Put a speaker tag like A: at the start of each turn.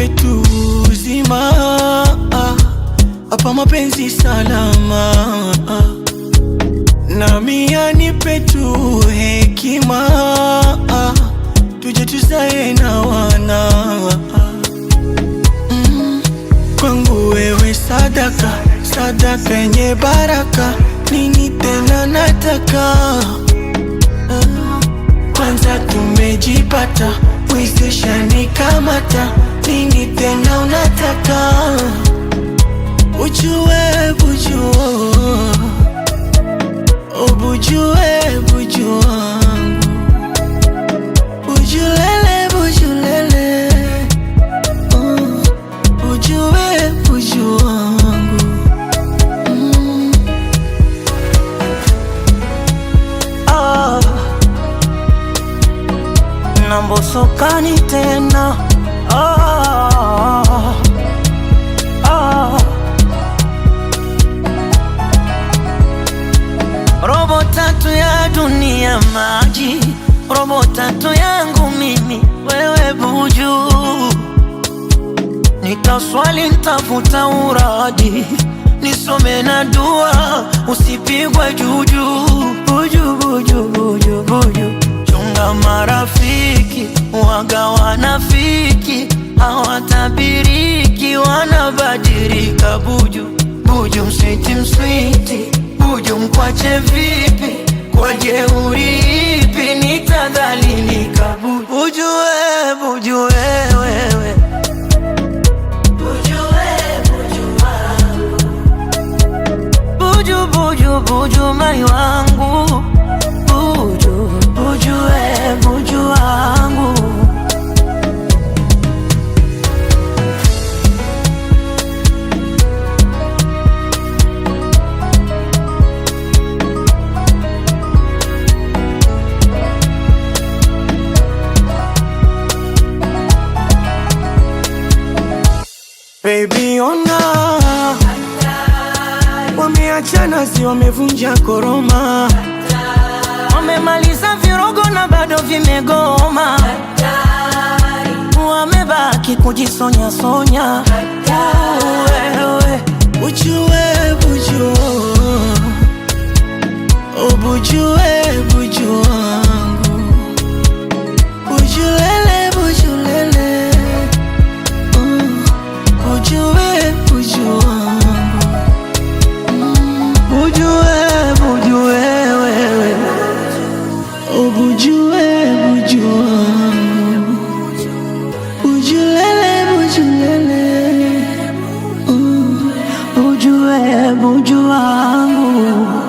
A: anipe tu uzima, hapa mapenzi salama, nami anipe tu hekima, tuje tuzae na wana. Kwangu wewe sadaka, sadaka yenye baraka, nini tena nataka? Kwanza tumejipata, wezesha nikamata, nini tena unataka? Ujue bujua, ubujue buju wangu, bujulele bujulele, ujue buju wangu.
B: Ah, nambosokani tena ah, ah. Robo tatu ya dunia maji, robo tatu yangu mimi, wewe buju, nitaswali ntafuta uradi, nisome na dua, usipigwe juju. Buju, buju, buju, buju, chunga marafiki, waga wanafiki, hawatabiriki, wanabadilika. Buju, buju, mswiti, mswiti, buju, mkwache vipi? Kwa jeuri ipi nitadhalilika? Buju, buju, we, buju wewe. Buju buju buju mai wangu, buju buju we buju wangu.
A: Baby ona, wameachana si wamevunja koroma,
B: Wamemaliza virogo na bado vimegoma, wamebaki kujisonyasonya. Wewe
A: ujue buju, ubujue buju wangu, bujulele bujulele, ujue buju wangu,
B: buju we buju wewe,
A: ubujue buju wangu, bujulele bujulele,
B: buju we buju wangu.